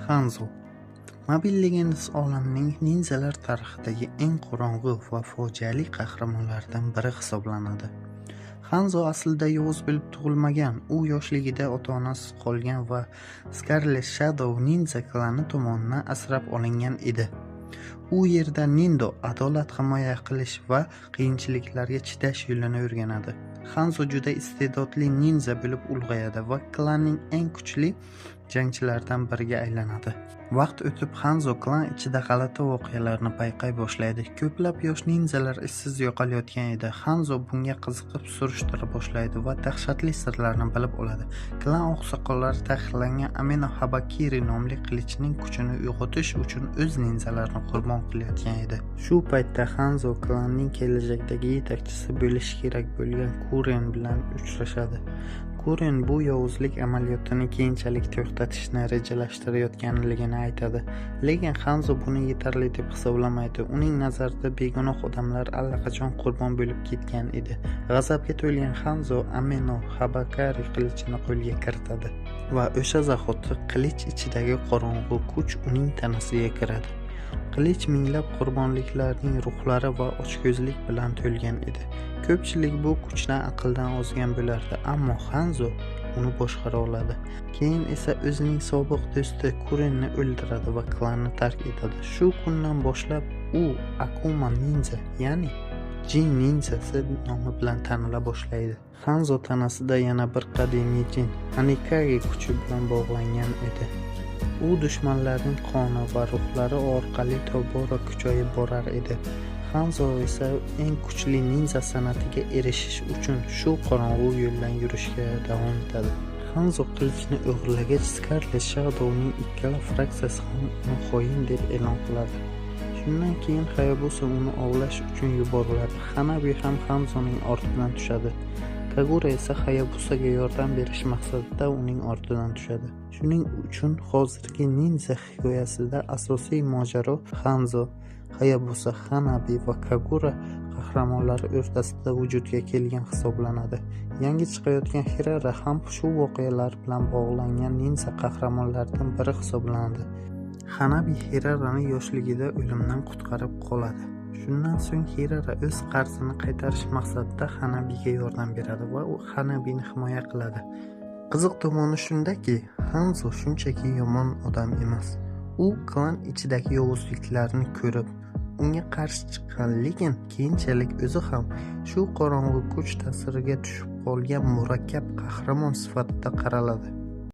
Hanzo Mobile Legends olamining ninjalar tarixidagi eng qorong'u va fojiali qahramonlardan biri hisoblanadi. Hanzo aslida yovuz bo'lib tug'ilmagan. U yoshligida ota-onasiz qolgan va Scarlet Shadow ninja klani tomonidan asrab olingan edi. U yerda Nindo adolat himoya qilish va qiyinchiliklarga chidash yo'lini o'rganadi. Hanzo juda iste'dodli ninja bo'lib ulg'ayadi va klanning eng kuchli jangchilaridan biriga aylanadi. Vaqt o'tib Hanzo klan ichida g'alati voqealarni payqay boshlaydi. Ko'plab yosh ninjalar izsiz yo'qolayotgan edi. Hanzo bunga qiziqib surishtira boshlaydi va dahshatli sirlarni bilib oladi. Klan oqsoqollari taqiqlangan Ameno Habakiri nomli qilichning kuchini uyg'otish uchun o'z ninjalarini qurbon qilayotgan edi. Shu paytda Hanzo klanning kelajakdagi yetakchisi bo'lishi kerak bo'lgan Kuren bilan uchrashadi. Kuren bu yovuzlik amaliyotini keyinchalik to'xtatishni rejalashtirayotganligini aytadi. Lekin Hanzo buni yetarli deb hisoblamaydi. Uning nazarida begunoh odamlar allaqachon qurbon bo'lib ketgan edi. G'azabga to'lgan Hanzo Ameno Habakari qilichini qo'lga kiritadi va o'sha zahoti qilich ichidagi qorong'u kuch uning tanasiga kiradi. Qilich minglab qurbonliklarning ruhlari va ochko'zlik bilan to'lgan edi. Ko'pchilik bu kuchdan aqldan ozgan bo'lardi, ammo Hanzo uni boshqara oladi. Keyin esa o'zining sobiq do'sti Kurenni o'ldiradi va klanni tark etadi. Shu kundan boshlab u Akuma ninja, ya'ni Jin ninjasi nomi bilan tanila boshlaydi. Hanzo tanasida yana bir qadimiy jin Anikage kuchi bilan bog'langan edi. U dushmanlarning qoni va ruhlari orqali tobora kuchayib borar edi. Hanzo esa eng kuchli ninja san'atiga erishish uchun shu qorong'u yo'ldan yurishga davom etadi. Hanzo qilichni o'g'irlagach, Scarlet Shadowning ikkala fraksiyasi ham uni xoin deb e'lon qiladi. Shundan keyin Hayabusa uni ovlash uchun yuboriladi. Hanabi ham Hanzoning ortidan tushadi. Kagura esa Hayabusaga yordam berish maqsadida uning ortidan tushadi. Shuning uchun hozirgi ninja hikoyasida asosiy mojaro Hanzo, Hayabusa, Hanabi va Kagura qahramonlari o'rtasida vujudga kelgan hisoblanadi. Yangi chiqayotgan Hirara ham shu voqealar bilan bog'langan ninja qahramonlaridan biri hisoblanadi. Hanabi Hirarani yoshligida o'limdan qutqarib qoladi. Shundan so'ng Hirara o'z qarzini qaytarish maqsadida Hanabiga yordam beradi va u Hanabini himoya qiladi. Qiziq tomoni shundaki, Hanzo shunchaki yomon odam emas. U klan ichidagi yovuzliklarni ko'rib, unga qarshi chiqqan, lekin keyinchalik o'zi ham shu qorong'u kuch ta'siriga tushib qolgan murakkab qahramon sifatida qaraladi.